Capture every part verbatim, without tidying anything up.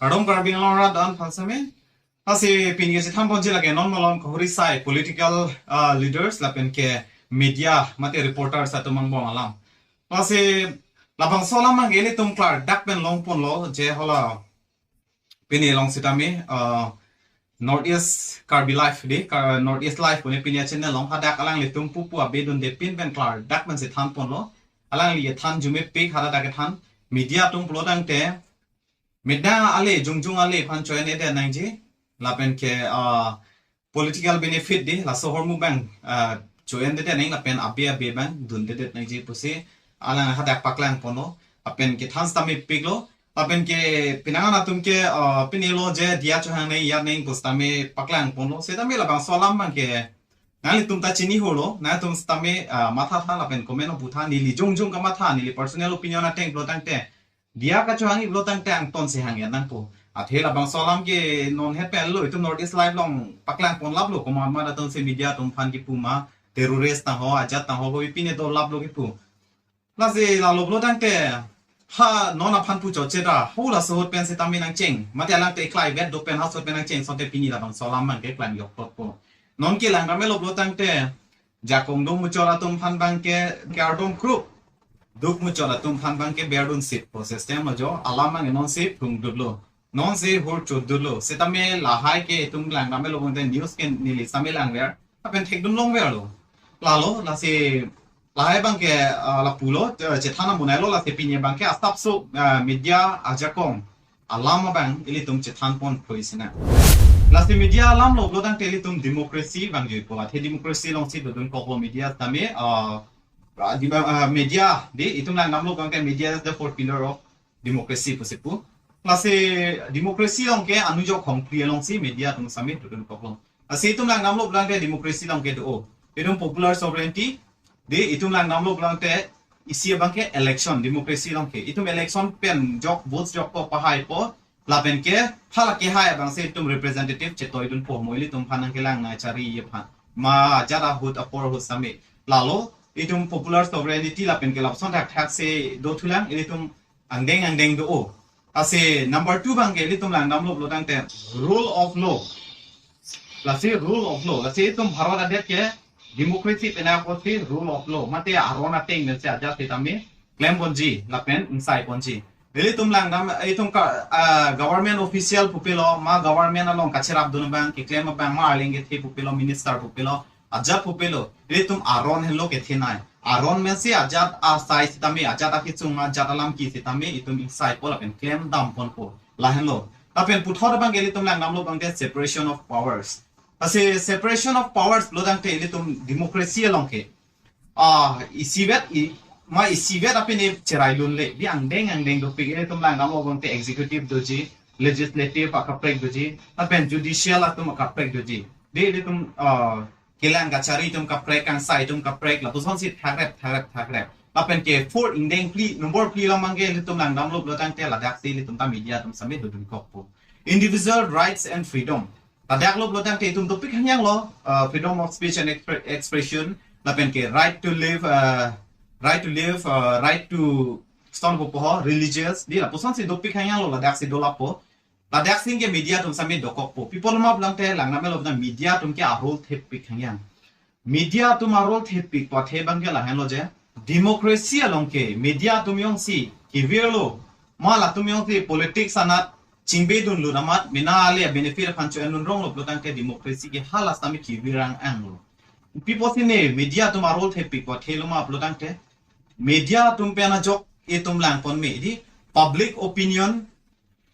Kardom Karbi Anglong arat an aphan sitame. Lasi pini kachethan ponji lake non malom kahuri sai political, ah, leaders lapen ke media mate reporters atum angbong alam. Lasi labangso alam abang ke ilitum klardak pen long ponlo je hala pini along sitame, ah, North East Karbi Live dei, Ka-, North East Live pune pini a-channel along hadak alanglitum pupu abedunde pin pen klardak pen chethan ponlo. Alangli kethan arjumepik hadak kethan media atum pulo tangte midang ale jongjong ale aphan cho-endedet nangji lapen ke, ah, political benefit dei laso ahormu abang, ah, cho-endedet nang lapen abe abe abang dundedet nangji pusi alang hadak paklang ponlo lapen kethan sitame piklo lapen ke penang an atum ke, ah, pini lo je diya chohang nang ya nang pusitame paklang ponlo sitame labangso alam abang ke nanglitum ta chini holo nangtum sitame, ah, matha tha lapen comment puthak neli jongjong kamatha neli personal opinion ateng pulo tangte diya kachohangji pulo tangte angton si hang ya nangpo. Athe labangso alam ke non het pen lo itum North East Live along paklang pon laplo komat mat atum si media atum aphan kipu ma terrorist tangho ajat tangho ko pine do laplo kipu. Lasi lalo pulo tangte ha non aphan pu choche ra hu laso ahut pen sitame nangcheng mate alang te klai vet do pen ha ahut pen nangcheng asonte pini labangso alam abang ke klang yok tot po. Non kelang ramelo pulo tangte jakong do muchot atum aphan abang ke kardom krup. Duk muchot atum aphan abang ke berdun sip po system lo jo alam abang non sip hung dut lo. Non si hur chot dut lo. Sitame lahai ke itum lang ramelo pulo tangte news ke neli sitame langver. Lapen thekdun longverlo. Lalo lasi lahai abang ke, ah, lapulo, eh, chethan amonai lo lasi pini abang ke asapso, ah, media ajakong alam abang ilitum chethan pon phui sina. Lasi media alam lo pulo tangte ilitum democracy abang jui po. Athe democracy along si dodun koklo media sitame, ah, ah, di, ah, media dei itum lang namlo abang ke media is the fourth pillar of democracy pusi pu. Lasi democracy along ke anujok hongpri along si media atum sitame dodun koklo. Lasi itum lang namlo pulo tangte democracy along ke do. Itum popular sovereignty dei itum lang namlo pulo tangte isi abang ke election democracy along ke. Itum election pen jok vote jok ko pahai po. Lapen ke hala kehai abang si itum representative chetoidun po mo ilitum aphan nangkelang nang chari aphan. Ma ajat ahut apor ahut sitame. Lalo itum popular sovereignty lapen ke lapuson thakthak si do thulang ilitum angdeng angdeng do. Lasi number two abang ke ilitum lang namlo pulo tangte rule of law. Lasi rule of law. Lasi itum Bharat adet ke democracy pen apotsi rule of law. Mate aron ateng pen si ajat sitame klem ponji lapen ingsai ponji. Ilitum lang nam itum ka, ah, government official pupilo ma government along kacherapdun abang keklem abang ma arleng kethe pupilo minister pupilo ajat pupilo ilitum aron henlo kethenei. Aron pen si ajat asai sitame ajat akisung ajat alam ki sitame itum ingsai po lapen klem dam ponpo. Lahenlo. Lapen puthot abang ke ilitum lang namlo abang ke separation of powers. Lasi separation of powers pulo tangte ilitum democracy along ke. Ah, isivet i, ma isivet apini cherai lunle. Dei angdeng angdeng dopik ilitum lang namlo abang te executive doji, legislative akaprek doji, lapen judicial atum akaprek doji. Dei ilitum, ah, kelang kachari atum kaprek, kangsai atum kaprek, lapuson si thakrep, thakrep, thakrep. Lapen ke four ingdeng phli, number phli along abang ke ilitum lang namlo pulo tangte ladak si ilitum ta media atum sitame dodun kokpo. Individual rights and freedom. Ladak lo pulo tangte itum dopik hangyang lo, uh, freedom of speech and expre-, expression, lapen ke right to live, uh, right to live, uh, right to stone po ho, religious, dei lapuson si dopik hangyang lo ladak si do lapo. Ladak si ke media atum sitame dokok po. People ma pulo tangte lang namelo pulo tangte media atum ke arol thepik hangyang. Media atum arol thepik po athe abang ke lahenlo je. Democracy along ke media atum jongsi kevirlo. Ma latum jongsi politics anat chingbedun lo amat mena ale benefit aphan cho-endun ronglo pulo tangte democracy ke hala sitame kevirang anglo. People sine media atum arol thepik po athe lo ma pulo tangte media atum pen ajok itum lang pon me dei public opinion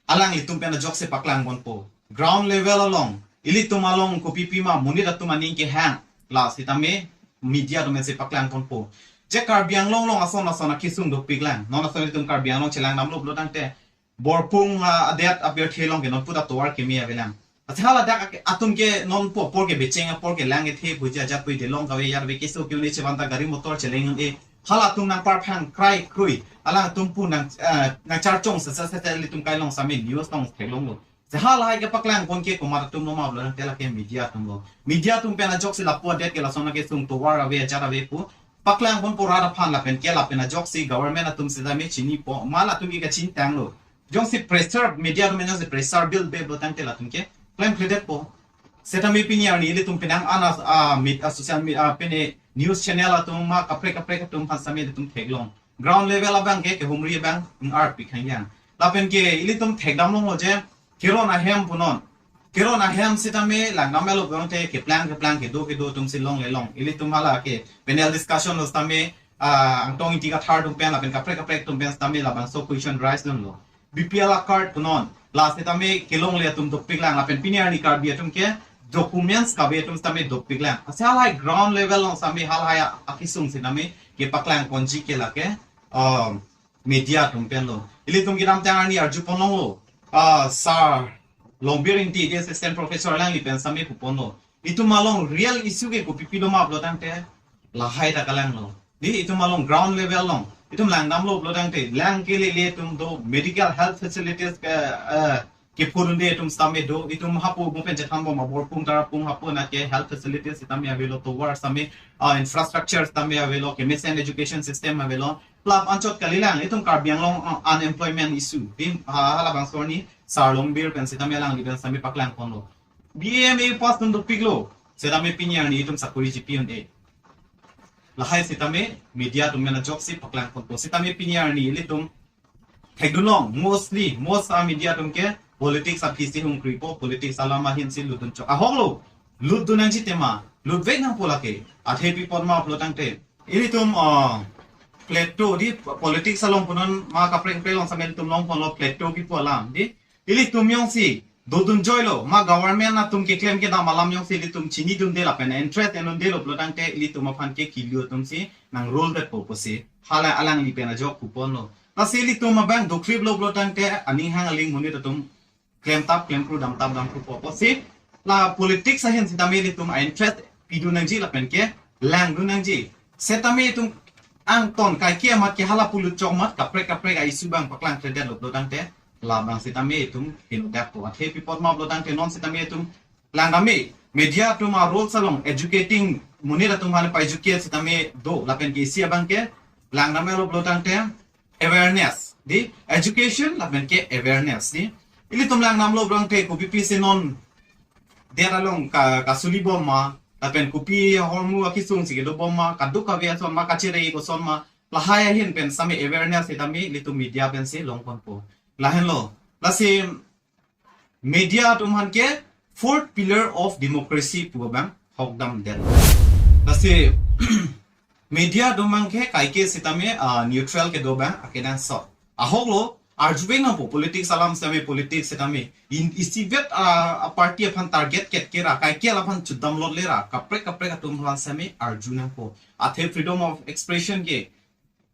alanglitum pen ajok si paklang ponpo. Ground level along, ilitum along kopi pima monit atum aning kehang, la sitame media atum si paklang ponpo. Je Karbi Anglong along ason ason akisung dopik lang. Non ason itum Karbi Anglong chelang namlo pulo tangte Borpung, ah, adet apirthe along ke non puta tovar keme avelang. Lasi haladak ak-, atum ke non pu apor ke becheng apor ke lang ethe puji ajat pu de long kave yar ve keso ke-un-e chevan ta gari motor cheleng un-e. Halatum nangparphang krai krui. Alangtum pu nang, eh, nangcharchong se se se se ilitum kai along sitame news along theklonglo. Lasi halahai kepaklang pon ke komat atum lo ma pulo tangte lake media atum lo. Media atum pen ajok si lapu adet ke lason akisung tovar ave ajat ave pu paklang ponpo rat aphan lapen ke lapen ajok si government atum sitame chinipo ma latum ke kachingtanglo. Jongsi pressure, media atum jongsi pressure bill be pulo tangte latum ke klemkledetpo. Setame pini arni ilitum penang anas a media, social media, a pene news channel atum ma kaprek kaprek atum aphan setame ilitum theklong. Ground level abang ke kehumri abang arpik hangyang. Lapen ke ilitum thekdam longlo je keron ahem punon. Keron ahem setame langdam melo punon te keplang keplang kedo kedo atum si longle long. Ilitum hala ke panel discussion lo setame, ah, Angtong Ingti Kathar atum pen lapen kaprek kaprek atum pen setame labangso question raise dunlo. B P L a card punon. La setame kelongle atum dopik lang lapen pini arni Karbi atum ke documents kave atum setame dopik lang. Ase halahai ground level along setame halahai akesung setame kepaklang ponji ke lake, um, media atum pen lo. Ilitum kedamtang arni arjupon longlo. Ah, Sir Longbir Ingti, the assistant professor alangli pen setame puponlo. Itum along real issue ke kopipi doma pulo tangte lahai ta kalanglo. Di itum along ground level along itum langdamlo pulo tangte lang ke lele atum do, medical health facilities ke, eh, kepudunde atum setame do, itum hapu mo pen chethan bom abor pung tara pung hapu na ke health facilities setame avelo, tovar setame, ah, infrastructure setame avelo, kemesen education system avelo. Lap anchot kalilang, itum Karbi Anglong, ah, unemployment issue. Di, ha, halabangso arni Sir Longbir pen setame alangli pen setame paklang ponlo. B A M A pass atum dopiklo. Setame pini arni itum sakori chipi un-e. Lahai setame media atum mena job si paklang ponpo. Setame pini arni ilitum thekdunlong, mostly, most a media atum ke politics aphi si hungkripo, politics alam ahin si lutdun chok. Ahok lo, lutdun nangji tema, lutvek nangpo lake. Athe pi apot ma pulo tangte ilitum, ah, plateau di politics along punon ma kaprek kaprek along setame ilitum longponlo plateau kipu alam di. Ilitum jongsi dodun joilo, ma government atum keklem kedam alam jongsi ilitum chinidunde lapen interest endundelo pulo tangte ilitum aphan ke kelu atum si nang rule detpo pusi hala alangli pen ajok puponlo. Lasi ilitum abang dokhriplo pulo tangte aning hang aling monit atum klemtap klemkru damtap damkrupo pusi la politics ahin setame ilitum a interest pidun nangji lapen ke langdun nangji. Setame itum angton kaike amat ke hala pulut chok amat kaprek kaprek a issue abang paklangkledetlo pulo tangte labang setame itum hinodakpo. Athe pi apot ma pulo tangte non setame itum langdam me, media atum a roles along educating monit atum hale pa-educate setame do lapen ke isi abang ke langdam melo pulo tangte awareness di, education lapen ke awareness di. Ilitum langdamlo pulo tangte kopipi si non det along ka, kasuli bom ma, lapen kopi ahormu akesung si kedo bom ma, kaduk kave ason ma, kachere koson ma, lahai ahin pen setame awareness setame ilitum media pen si longponpo. Lahenlo. Lasi media atum aphan ke fourth pillar of democracy pu abang hokdamdet. Lasi media atum abang ke kaike setame, ah, neutral kedo abang akenangsot. Ahok lo, arjuvek nangpo politics alam setame politics setame. In isivet, ah, a party aphan target ket kera, kaike alam aphan chudam lotle ra, kaprek kaprek atum aphan setame arju nangpo. Athe freedom of expression ke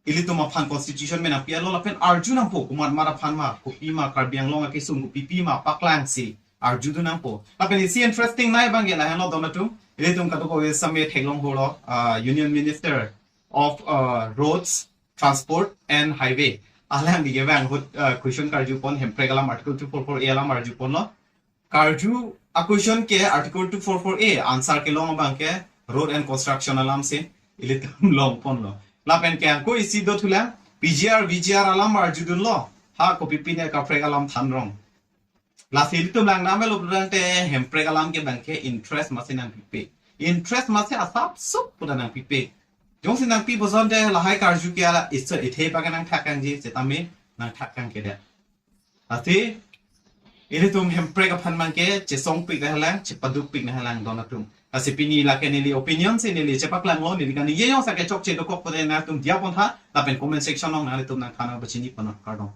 ilitum aphan constitution me nangpi alo lapen arju nangpo komat mar aphan ma, kopi ma, Karbi Anglong akesung kopipi ma paklang si arjudun nangpo. Lapen isi interesting nai abang ke lahenlo don atum. Ilitum kadokave setame theklong holo, ah, Union Minister of, ah, Roads, Transport and Highway. Alangli ke abang ahut, ah, question karjupon, hemprek alam Article two four four A alam arjuponlo. Karju a question ke Article two four four A answer kelong abang ke road and construction alam si ilitum longponlo. Lapen ke angko isi dothulang P G R, V G R alam arjudunlo. Ha kopipi ne kaprek alam thanrong. Lasi ilitum langdam melo pulo tangte hemprek alam ke abang ke interest masi nangpipe. Interest masi asapsuk puta nangpipe. Jongsi nangpi puson te lahai karju ke ala isi ithe abang nangthak kangji setame nangthak kangkedet. Lasi ilitum hemprek aphan abang ke chesongpik nanglang, chepadukpik nanglang don atum. Lasi pini lake neli opinion si neli chepaklanglo, neli kaningje jongsi kechokche dokok pulote nangtum diya pontha lapen comment section along nanglitum nangthan nangpachini ponnon, kardom.